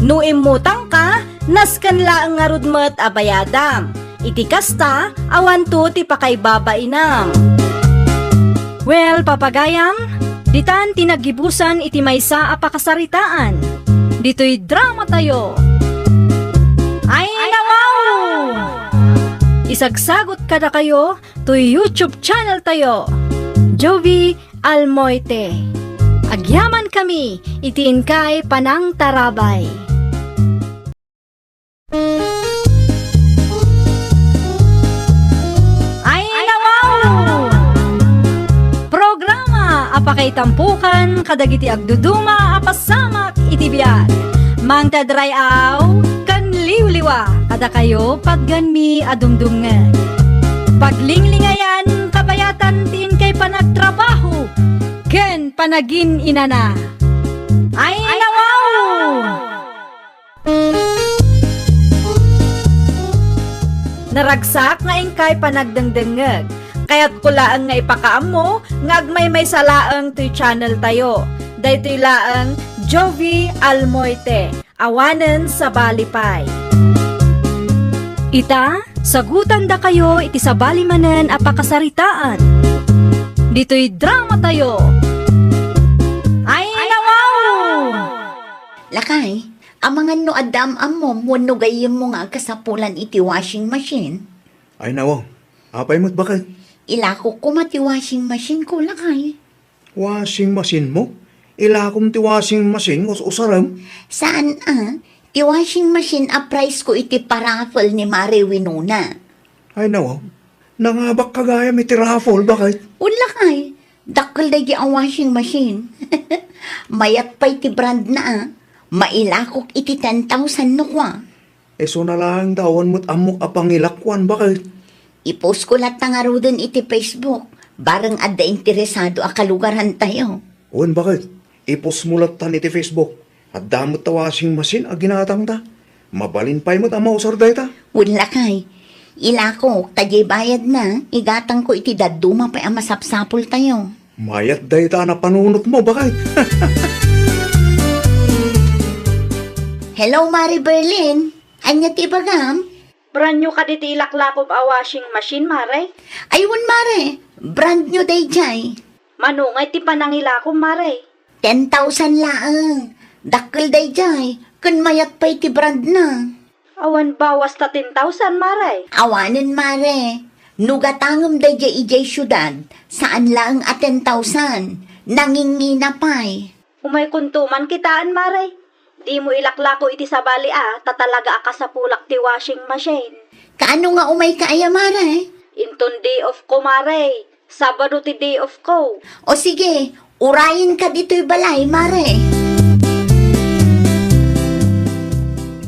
No immutang ka, nasken laeng ngarud met a bayadam. Iti kasta, awanto ti pakaibabainam. Well, papagayam, ditan ti naggibusan iti maysa a pakasaritaan. Ditoy drama tayo. Ay, nawaw! Isagsagot kadakayo toy YouTube channel tayo, Jovi Almoite. Agyaman kami iti inkay panangtarabay. Ay, nawaw! Programa a pakaitampukan kadagiti agduduma a pasamak iti biag. Mangted ray-aw ken liwliwa. Dakayo, patgenmi a dumdumngeg. Paglinglingayan, kabayatan ti inkay panagtrabaho ken panagin-inana. Ay, nawaw! Naragsak nga inkay panagdengdengngeg. Kayatko laeng nga ipakaammo nga agmaymaysa laeng toy channel tayo. Daytoy laeng Jovi Almoite. Awanen sabali pay. Ita, sagutandakayo iti sabali manen a pakasaritaan. Ditoy drama tayo. Ay, nawaw! Lakay, amangan no adda am-ammom wenno gayyemmo nga agkasapulan iti washing machine? Ay, nawaw. Apay met, baket? Ilakok koma ti washing machine ko, lakay. Washing machine mo? Ilakom ti washing machine nga us-usarem? Saan a? Ti washing machine a prize ko iti paraffle ni Mare Winona. Ay, nawaw. Nangabakka gayam iti raffle, baket? Wen, lakay. Dakkel daydi a washing machine. Mayat pay ti brand na a. Mailakok iti ten thousand no kua. Isuna laeng ta awan met ammok a pangilakuan, baket? I-post ko latta ngaruden iti Facebook, bareng adda interesado a kalugarantayo. Wen, baket? I-post mo lattan iti Facebook. Adda met ta washing machine a ginatangta. Mabalin pay met a mausar dayta. Wen, lakay. Ilakok, ta diay bayadna, igatangko iti dadduma pay a masapsapultayo. Mayat dayta a napanunotmo, baket. Hello, Mare Berlin. Ania ti ibagam? Brand new kadi ti ilaklakom a washing machine, Mare? Ay, wen, Mare. Brand new daydiay. Mano ngay ti panangilakom, Mare? Ten thousand laeng. Dakkel daydiay. Ken mayat pay ti brand na. Awan bawas ta ten thousand, Mare? Awanen, Mare. No gatangem daydiay idiay siudad, saan laeng a ten thousand. Nangingina pay. Umaykonto man kitaen, Mare. Dimo ilaklako iti sabali a, ta talaga a kasapulak ti washing machine. Kaano nga umayka aya, Mare? Inton day off ko, Mare. Sabado ti day off ko. O sige, urayenka ditoy balay, Mare.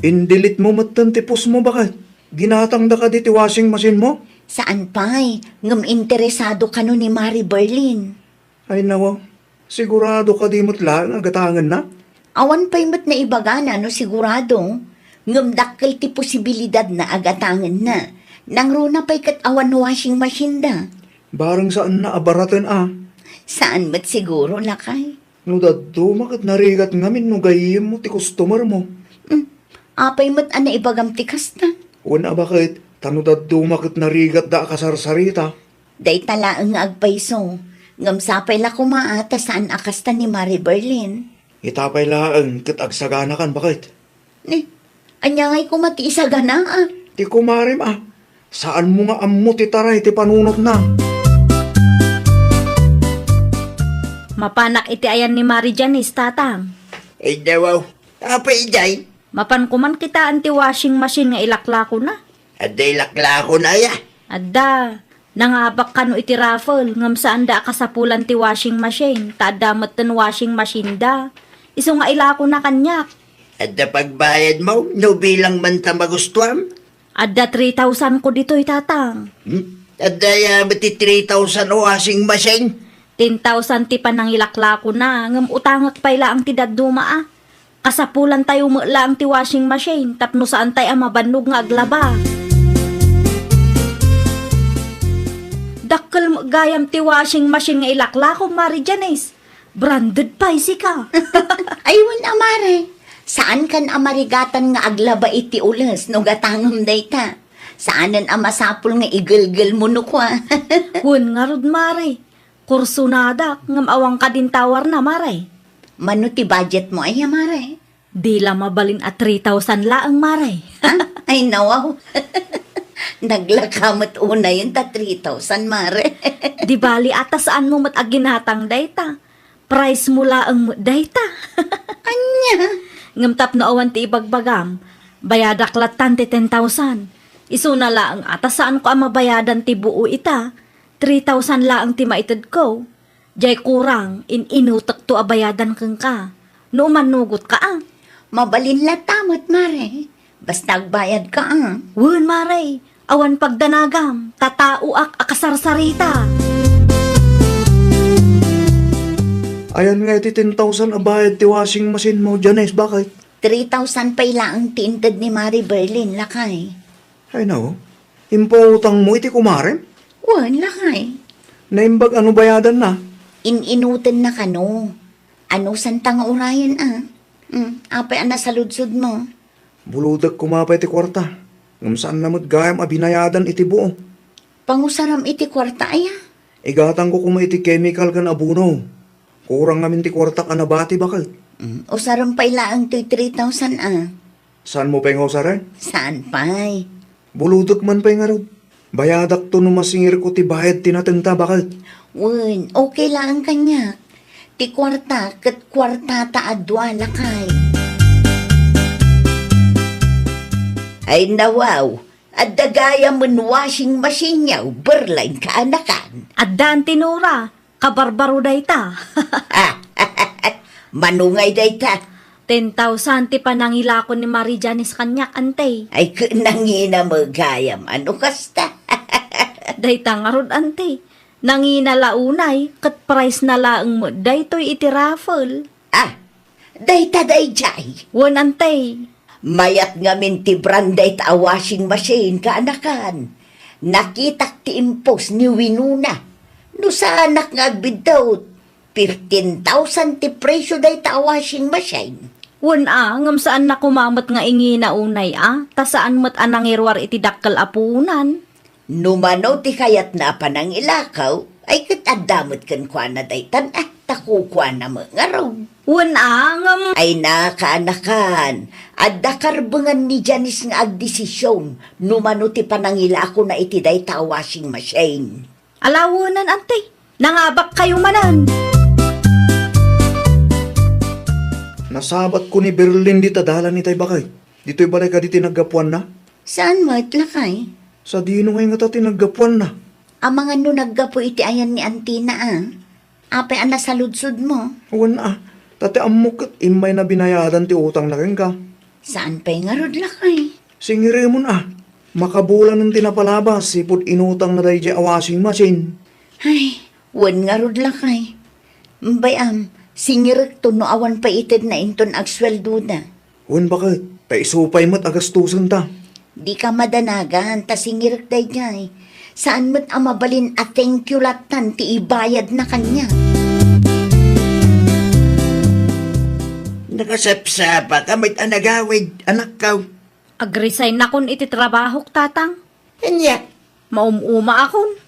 In-delete mo metten ti post mo, baket? Ginatangda kadi ti washing machine mo? Saan pay, ngem interesado kano ni Mare Berlin. Ay, nawaw. Sigurado kadi met laeng a gatangenna? Awan pay met naibagana no sigurado, ngem dakkel ti posibilidadna a gatangenna. Nangruna pay ket awan washing machine da. Bareng saanna a baraten a. Saan met siguro, lakay? No dadduma ket narigat ngamin no gayyemmo ti customer mo. Hmm, apay met a naibagam ti kasta? Wen a baket, ta no dadduma ket narigatda a kasarsarita. Dayta laeng nga agpayso, ngem sapay la koma a ta saan a kasta ni Mare Berlin. Ita pay laeng ket agsaganakan, baket. Ni, ania ngay koma ti isagana a? Ti kumarem a. Saanmo nga ammo ti taray ti panunotna. Mapanak iti ayan ni Mare Janice, tatang. Ay, nawaw. Apay idiay? Mapan koman kitaen ti washing machine nga ilaklakona. Adda ilaklakona aya? Adda. Nangabak kano iti raffle, ngem saanda a kasapulan ti washing machine, ta adda metten washing machine da. Isu nga ilakona kaniak. Adda pagbayadmo, no bilang man ta magustuam? Adda three thousand ko ditoy, tatang. Hmm? Adda aya met ti three thousand o washing machine? Ten thousand ti panangilaklakona, ngem utangek pay laeng ti dadduma a. Kasapulantayo met laeng ti washing machine tapno saantay a mabannog nga aglaba. Dakkel met gayam ti washing machine nga ilaklakom, Mare Janice. Branded pay sika. Ay, wen a, Mare. Saankan a marigatan nga aglaba iti ules no gatangem dayta. Saanen a masapul nga igelgelmo no kua. Wen ngarud, Mare. Kursonadak, ngem awan kadin towerna, Mare. Mano ti budgetmo aya, Mare? Di la mabalin a three thousand laeng, Mare. Ha? Ay, nawaw. Naglaka met unayen ta three thousand, Mare. Di bali a ta saanmo met a ginatang dayta. Prize mo laeng met dayta. Ania? Ngem tapno awan ti ibagbagam, bayadak lattan ti ten thousand. Isuna laeng a ta saanko a mabayadan ti buo ita. Three thousand laeng ti maitedko. Jay kurang, in-inutekto a bayadan kenka. No umannugotka a. Mabalin latta met, Mare. Basta agbayadka, a. Wen, mare, awan pagdanagam, ta taoak a kasarsarita. Ayan nga iti ten thousand a bayad ti washing machine mo, Janice, baket? Three thousand pay laeng ti inted ni Mare Berlin, lakay. Ay, nao. Impautangmo iti kumarem? Wen, lakay. Naimbag a no bayadanna? In-inutennaka no. Anusanta nga urayen, a? Hmm, apay a nasaludsodmo? Bulodek koma pay ti kuarta. Ngem saanna met gayam a binayadan iti buo. Pangusaram iti kuarta, aya? Igatangko koma iti chemical ken abono. Kurang ngamin ti kuartak a nabati, baket. Hmm, usarem pay laeng toy three thousand, a. Saanmo pay nga usaren? Saan pay? Bulodek man pay ngarud. Bayadakto no masingirko ti bayad ti natengta, baket. Wen, okay laeng kaniak. Ti kuarta ket kuartata a dua, lakay. Ay, nawaw, adda gayamen washing machine-yo, Berlin, kaanakan. Addan ti Nora, kabarbaro dayta. Ah, mano ngay dayta? Ten thousand ti panangilako ni Mare Janice kaniak, ante. Ay, ket nangina met gayam a no kasta. Dayta ngarud, ante. Nangina la unay, ket prize-na laeng met daytoy iti raffle. Ah, dayta daydiay? Wen, ante. Mayat ngamin ti brand dayta a washing machine, kaanakan. Nakitak ti impos ni Winona. No saanak nga agbiddut, fifteen thousand ti presio dayta a washing machine. Wen a, ngem saanna koma met nga ingina unay a, ta saan met a nangiruar iti dakkel a puonan. No mano ti kayatna a panangilakaw, ay ket adda met kenkuana daytan a, ta kukuana met ngarud. Wen a, ngem. Ay, kaanakan, adda karbengan ni Janice nga agdesision no mano ti panangilakona iti dayta a washing machine. Ala, wenen, ante. Nangabakkayo manen. Nasabatko ni Berlin dita dalan itay, baket. Ditoy balay kadi ti naggapuanna? Saan met, lakay? Sadino ngay ngata ti naggapuanna? Amangan no naggapu iti ayan ni antina, a. Apay a nasaludsodmo? Wen a, ta ti ammok ket immayna binayadan ti utangna kenka. Saan pay ngarud, lakay? Singiremon a, makabulanen ti napalabas ipud inutangna daydiay a washing machine. Ay, wen ngarud, lakay. Bay-am, singirekto no awan pay itedna inton agsueldoda. Wen, baket, ta isu pay met a gastosenta. Dika madanagan ta singirek daydiay. Saan met a mabalin a thank you lattan ti ibayadna kaniak. Nakasapsapaka met a nagawid, anakko. Agresign-nakon iti trabahok, tatang. Ania? Maum-umaakon.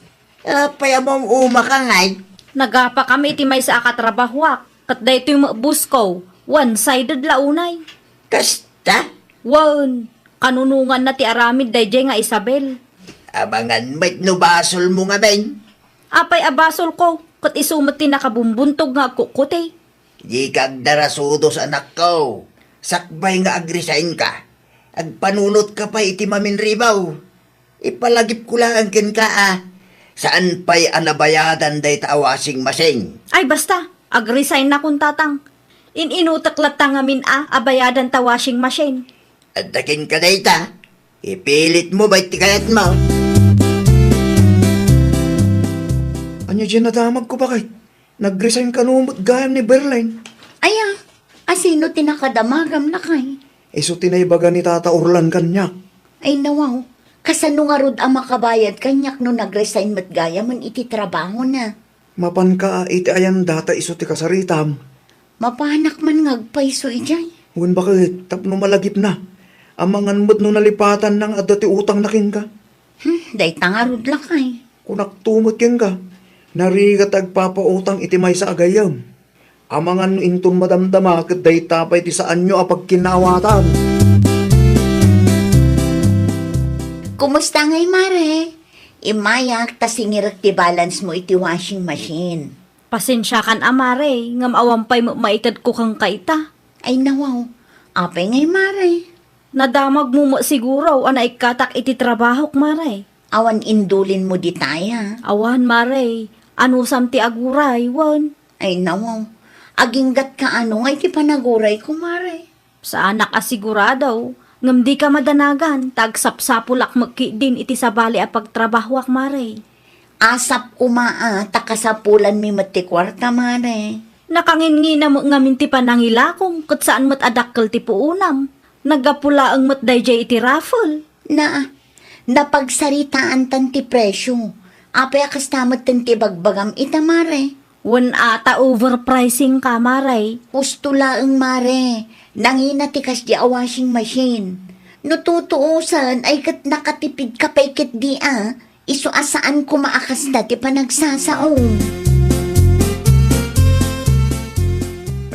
Apay a maum-umaka ngay? Nagapakami iti maysa a katrabahoak, ket daytoy met boss-ko, one-sided la unay. Kasta? Wen, kanunonganna ti aramid daydiay nga Isabel. Amangan met no basolmo ngamin. Apay a basolko, ket isu met ti nakabumbuntog nga agkukkuti. Dika agdarasudos, anakko. Sakbay nga agresign-ka, agpanunotka pay iti maminribaw. Ipalagipko laeng kenka a saan pay a nabayadan dayta a washing machine. Ay, basta, agresign-nakon, tatang. In-inutek latta ngamin a, a bayadan ta washing machine. Adda kenka dayta, ipilitmo bay ti kayatmo. Ania diay nadamagko, baket? Nagresign kano met gayam ni Berlin? Aya, asino ti nakadamagam, lakay? Isu ti naibaga ni Tata Orlan kaniak. Ay, nawaw. Kasano ngarud a makabayad kaniak no nagresign met gayamen iti trabahona? Mapanka a iti ayan data isu ti kasaritam. Mapanak man nga agpayso idiay. Wen, baket, tapno malagipna. Amangan met no nalipatanna nga adda ti utangna kenka. Hmm, dayta ngarud, lakay. Kunakto met kenka, narigat ti agpapautang iti maysa a gayyem. Amangan no inton madamdama ket dayta pay ti saanyo a pagkinnaawatan. Kumusta ngay, mare? Immayak ta singirek ti balance mo iti washing machine. Pasensiakan a, mare, ngem awan pay met maitedko kenka ita. Ay, nawaw. Apay ngay, mare? Nadamagmo met siguro a naikkatak iti trabahok, mare. Awan indulinmo ditay a? Awan, mare. Anusam ti aguray, wen? Ay, nawaw. Aginggatka ano nga iti panagurayko, mare? Saanak a sigurado. Ngem dika madanagan, ta agsapsapulak met ketdin iti sabali a pagtrabahoak, Mare. Asap koma a, ta kasapulanmi met ti kuarta, Mare. Nakanginnginam met ngamin ti panangilakong, ket saan met a dakkel ti puonam. Naggapu laeng met daydiay iti raffle. Na, napagsaritaantan ti presio. Apay a kasta metten ti ibagbagam ita, Mare? Wen a ta overpricing ka, Mare. Husto laeng, Mare. Nangina ti kasdi a washing machine. No tutuosan ay ket nakatipid ka pay ketdi a, isu a saan koma a kasta ti panagsasao.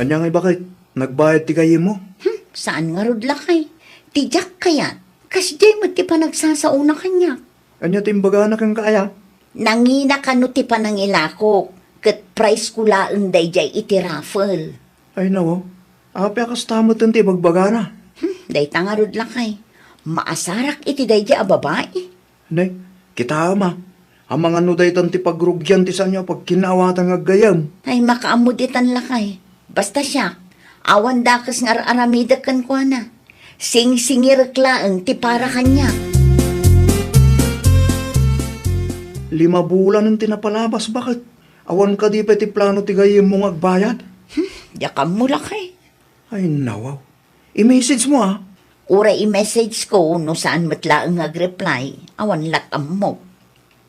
Ania ngay, baket? Nagbayad ti gayyemmo? Hmm, saan ngarud, lakay? Ti diak kayat, kasdiay met ti panagsasaona kaniak. Ania ti imbagana kenka aya? Nangina kano ti panangilakok, ket prize ko laeng daydiay iti raffle. Ay, nawaw. Apay a kasta metten ti ibagbagana? Hmm, dayta ngarud, lakay. Maasarak iti daydiay a babai. Ne, kitaem a. Amangan no daytan ti pagrugian ti saanyo a pagkinaawatan nga aggayyem. Ay, makaammo ditan, lakay. Basta siak, awan dakes nga ar-aramidek kenkuana. Singsingirek laeng ti para kaniak. Lima bulanen ti napalabas, baket? Awan kadi pay ti plano ti gayyemmo nga agbayad? Hmm, diak ammo, lakay. Ay, nawaw. I-message mo, a. Uray i-message ko no saan met laeng nga agreply, awan lat ammo.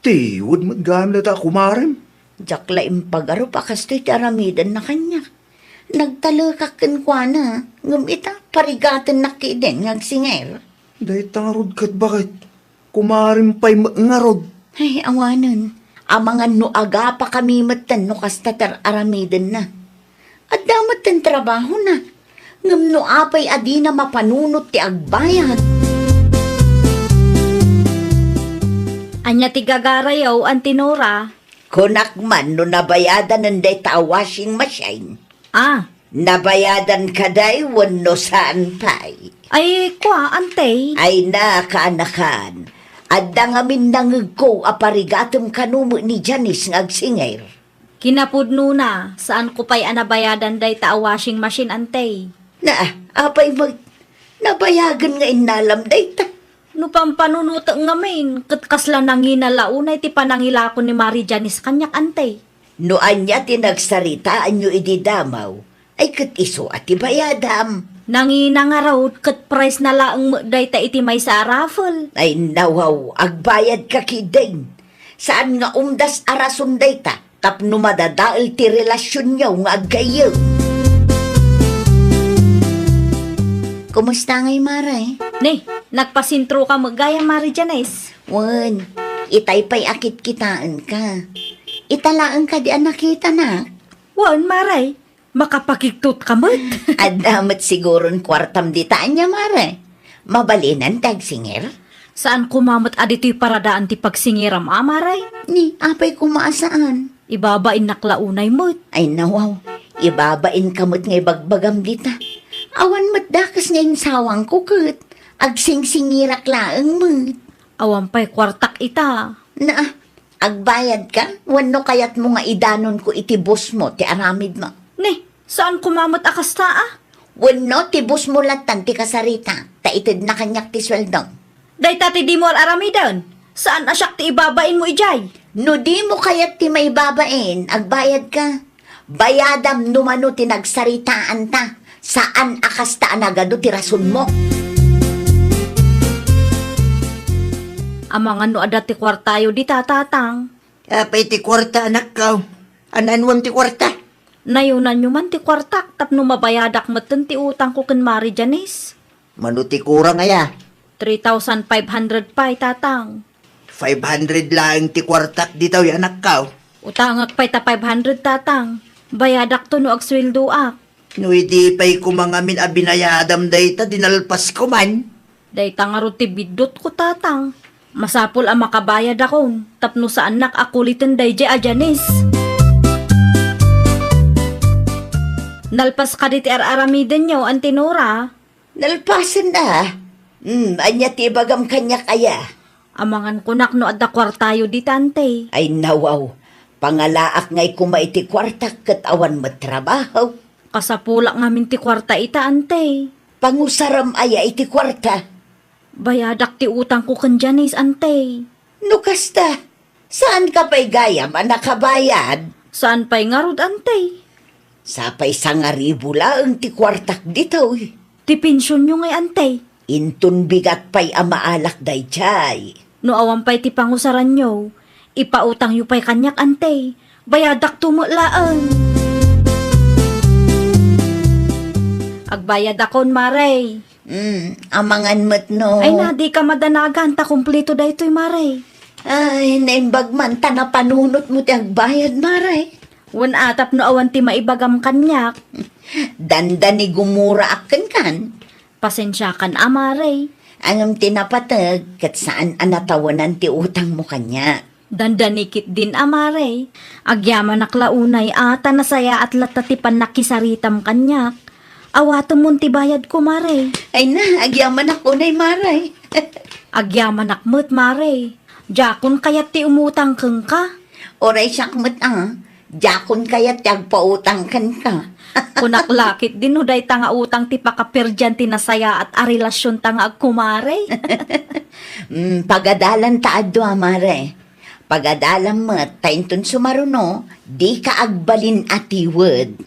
Tiwed met gayam dayta a kumarem. Diak la impagarup a kastoy ti aramidenna kaniak. Nagtalekak kenkuana, ngem ita, parigatennak ketdin nga agsinger. Dayta ngarud ket baket. Kumarem pay met ngarud. Ay, awanen. Amangan no agapakami metten no kasta ti ar-aramidenna. Adda metten trabahona. Ngem no apay a dina mapanunot ti agbayad. Ania ti gagarayo, Auntie Nora? Kunak man no nabayadanen dayta a washing machine. Ah. Nabayadan kadi wenno saan pay? Ay, kua, Auntie. Ay, na, kaanakan. Adda ngamin nangegko a parigatem kano met ni Janice nga agsinger. Kinapudnona, saanko pay a nabayadan dayta a washing machine, Auntie. Na, apay met, nabayagen nga innalam dayta? No pampanunotek ngamin, ket kasla nangina la unay ti panangilako ni Mari Janice kaniak, Auntie. No ania ti nagsaritaanyo idi damaw, ay ket isu a ti bayadam. Nangina ngarud, ket prize na laeng met dayta iti maysa a raffle. Ay, nawaw, agbayadka ketdin. Saan nga umdas a rason dayta tapno madadael ti relasionyo nga aggayyem. Kumusta ngay, Mare? Ni, nagpasentroka met gayam, Mari Janice. Wen, itay pay a kitkitaenka. Ita laeng kadi a nakitanak? Wen, Mare. Makapakigtotka met. Adda met siguron kuartam dita ania, Mare? Mabalinen ti agsinger? Saan koma met a ditoy paradaan ti pagsingeram a, Mare? Ni, apay koma a saan? Ibabainnak la unay met. Ay, nawaw. Ibabainka met nga ibagbagam dita. Awan met dakes nga insawangko ket agsingsingirak laeng met. Awan pay kuartak ita. Na, agbayadka? Wenno kayatmo nga idanonko iti boss mo ti aramidmo? Ni, saan koma met a kasta a? Wenno ti boss mo lattan ti kasarita, ta itedna kaniak ti sueldom? Dayta ti dimo ar-aramiden. Saan a siak ti ibabainmo idiay. No dimo kayat ti maibabain, agbayadka. Bayadam no mano ti nagsaritaanta. Saan a kasta a nagadu ti rasonmo. Amangan no adda ti kuartayo dita, Tatang. Apay ti kuarta, anakko? An-anuem ti kuarta? Nayonanyo man ti kuartak tapno mabayadak metten ti utangko ken Mari Janice. Mano ti kurang aya? Three thousand five hundred pay, Tatang. Five hundred laeng ti kuartak ditoy, anakko. Utangak pay ta five hundred, Tatang. Bayadakto no agsueldoak. No idi pay koma ngamin a binayadam dayta, dinalpasko man. Dayta ngarud ti biddutko, Tatang. Masapul a makabayadakon tapno saannak a kuliten daydiay a Janice. Nalpas kadi ti ar-aramidenyo, Auntie Nora? Nalpasen a. Hmm, ania ti ibagam kaniak aya? Amangan kunak no adda kuartayo dita, Auntie. Ay, nawaw. Pangalaak ngay koma iti kuartak ket awan met trabaho. Kasapulak ngamin ti kuarta ita, Auntie. Pangusaram aya iti kuarta? Bayadak ti utangko ken Janice, Ante. No kasta, saanka pay gayam a nakabayad? Saan pay ngarud, Ante? Sapay sangaribu laeng ti kuartak ditoy. Ti pensionyo ngay, Ante? Inton bigat pay a maalak daydiay. No awan pay ti pangusaranyo, ipautangyo pay kaniak, Ante. Bayadakto met laeng. Agbayadakon, Mare. Hmm, amangan met no. Ay na, dika madanagan ta kumpleto daytoy, Mare. Ay, naimbag man ta napanunotmo ti agbayad, Mare. Wen a, tapno awan ti maibagam kaniak. Dandani gumuraak kenkan. Pasensiakan a, Mare. Ngem ti napateg, ket saan a natawenan ti utangmo kaniak. Dandani ketdin a, Mare. Agyamanak la unay a, ta nasayaat latta ti pannakisaritam kaniak. Awatemon ti bayadko, Mare. Ay na, agyamanak unay, Mare. Agyamanak met, Mare. Diakon kayat ti umutang kenka. Uray siak met a, diakon kayat ti agpautang kenka. Kunak la ketdin no dayta nga utang ti pakaperdian ti nasayaat a relasionta nga agkumare. Mm, pagadalanta a dua, Mare. Pagadalam met, ta inton sumaruno, dika agbalin a tiwed.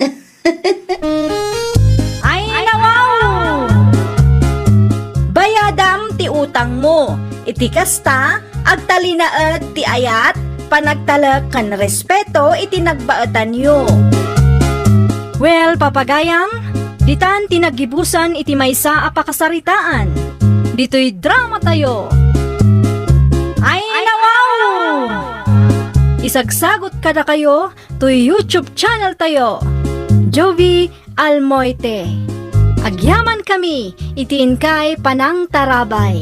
Ay, nawaw! Bayadam ti utangmo. Iti kasta, agtalinaed ti ayat, panagtalek ken respeto iti nagbaetanyo. Well, papagayam, ditan ti naggibusan iti maysa a pakasaritaan. Ditoy dramatayo. Ay, nawaw! Isagsagot kadakayo toy YouTube channel tayo, Jovi Almoite. Agyaman kami iti inkay panangtarabay.